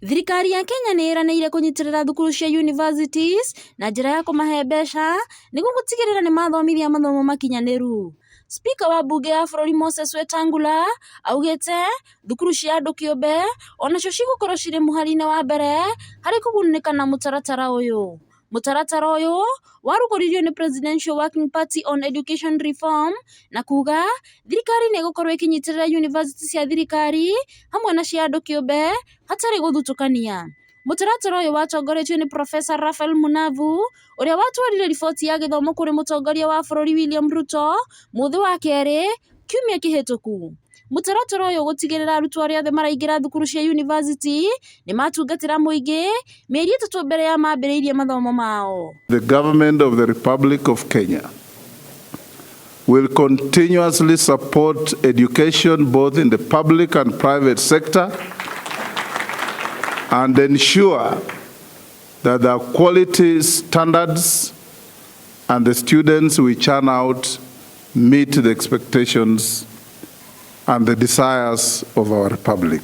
Thirikari ya Kenya nĩ ĩranĩire kũnyitĩrĩra thukuru cia universities na njĩra ya kũmahe mbeca nĩguo gũtigĩrĩra nĩ mathomithia mathomo makinyanĩru. Spika wa mbunge ya bũrũri Moses Wetangula augĩte thukuru cia andũ kĩũmbe onacio cigũkorwo cirĩ mũhari-inĩ wa mbere harĩ kũgunĩka na mũtaratara ũyũ. Mũtaratara ũyũ warugũririo nĩ Presidential Working Party on Education Reform na kuga thirikari nĩ ĩgũkorwo ĩkĩnyitĩrĩra yunivasĩtĩ cia thirikari hamwe na cia andũ kĩũmbe hatarĩ gũthutũkania. Mũtaratara ũyũ watongoretio nĩ Profesa Raphael Munavu ũrĩa watwarire riboti ya gĩthomo kũrĩ mũtongoria wa bũrũri William Ruto mũthĩ wa kerĩ kiumia kĩhĩtũku. Mũtaratara ũyũ ũgũtigĩrĩra arutwo arĩa othe maraingĩra thukuru cia yunivasĩtĩ nĩ matungatĩra mũingĩ mĩeri 3 mbere ya mambĩrĩirie mathomo mao. The government of the Republic of Kenya will continuously support education both in the public and private sector and ensure that the quality standards and the students we churn out meet the expectations and the desires of our republic.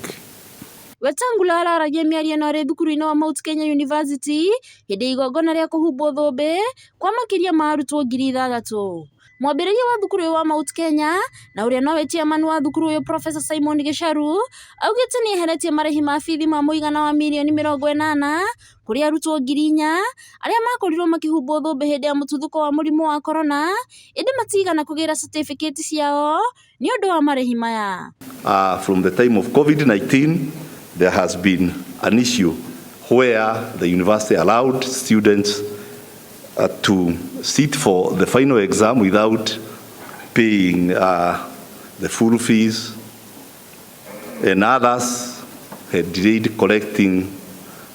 Wetangula araragia mĩario ĩno arĩ thukuru-inĩ wa Mount Kenya University hĩndĩ ya igongona rĩa kũhumbwo thũmbĩ kwa makĩria ma arutwo 6,000. Mwambĩrĩria wa thukuru ũyũ wa Mount Kenya na ũrĩa nowe chairman wa thukuru ũyũ Professor Simon Gicharu augĩte nĩ eheretie marĩhi ma bithi ma mũigana wa mirioni 80 kũrĩ arutwo 4,000 arĩa makorirwo makĩhumbwo thũmbĩ hĩndĩ ya mũtuthũko wa mũrimũ wa corona ĩndĩ matigana kũgĩra certificate ciao nĩ ũndũ wa marĩhi maya. From the time of COVID-19, there has been an issue where the university allowed students to sit for the final exam without paying the full fees, and others had delayed collecting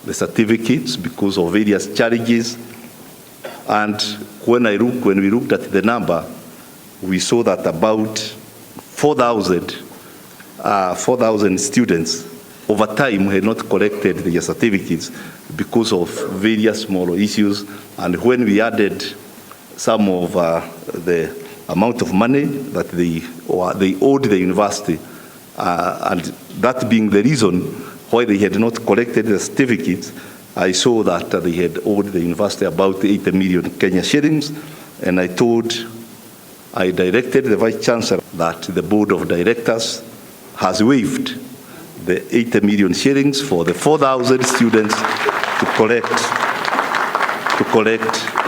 the certificates because of various challenges. And when we looked at the number, we saw that about 4,000 students over time had not collected their certificates because of various small issues. And when we added some of the amount of money that they owed the university, and that being the reason why they had not collected the certificates, I saw that they had owed the university about 80 million Kenya shillings, and I directed the Vice Chancellor that the Board of Directors has waived the 80 million shillings for the 4,000 students to collect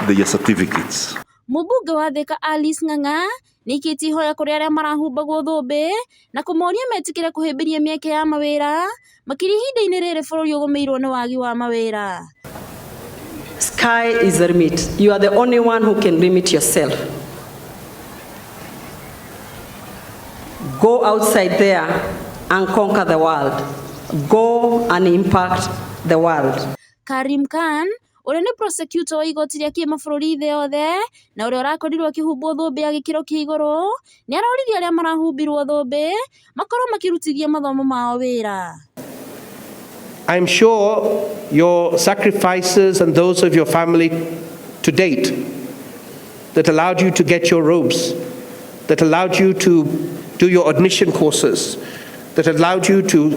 their certificates. Mũmbunge wa Thika Alice Ng'ang'a nĩaikĩtie ihoya kũrĩ arĩa marahumbagwo thũmbĩ na kũmoria metĩkĩre kũhĩmbĩria mĩeke ya mawĩra makĩria ihinda-inĩ rĩrĩ bũrũri ũgũmĩirwo nĩ wagi wa mawĩra. Sky is the limit. You are the only one who can limit yourself. Go outside there and conquer the world. Go and impact the world. Karim Khan ũrĩa nĩ prosecutor wa igoti rĩa kĩmabũrũri thĩ yothe na ũrĩa ũrakorirwo akĩhumbwo thũmbĩ ya gĩkĩro kĩa igũrũ nĩ aroririe arĩa marahumbirwo thũmbĩ makorwo makĩrutithia mathomo mao wĩra. I'm sure your sacrifices and those of your family to date that allowed you to get your robes, that allowed you to do your admission courses, that allowed you to